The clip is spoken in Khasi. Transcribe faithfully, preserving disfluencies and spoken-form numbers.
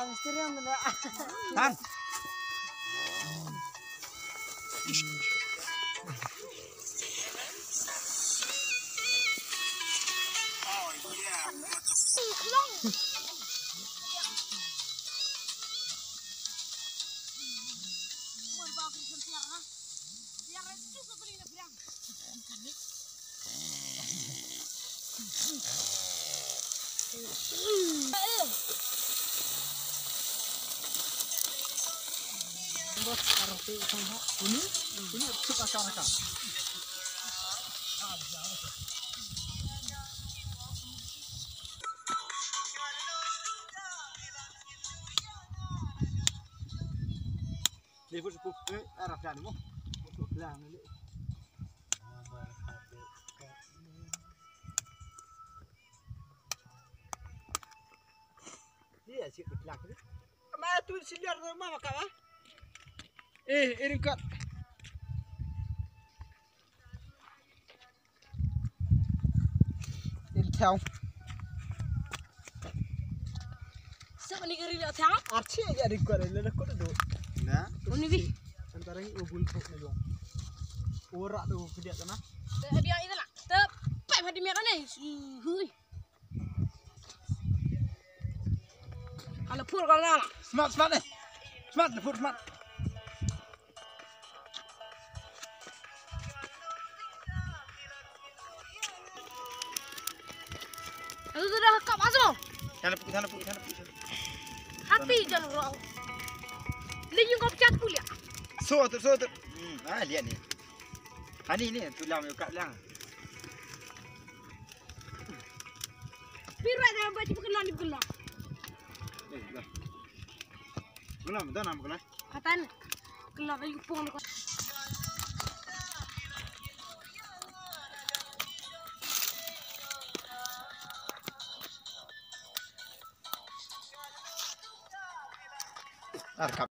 Tan. Ni put put eh arah dan mo. Put lang ni. Dia sik betlak ni. Ma tu siliar ma maka ba. Eh, iring kat. Iri thaw. Sa ni iri la thaw. Archi ya ri ko le ko do. Na. Uni bi. Antara ni ubul ko na yong. Ora do kedia kana. Te dia ida la. Te pai hadi mera ni. Hui. Ala pur kal na. Smart, smart ni. Smart, pur smart. Aduh, sudah kap aso. Sana puk, sana puk, sana puk. Hati jan ro. Li yung kop chat kulia. So tu, so tu. Hmm, ah, lihat ni. Ani ni, tu lang yung kap lang. Pira dah baca pekelan di pekelan. Eh, dah. Belum, dah nampak lah. Katan. Kelak lagi pun. Ar kap.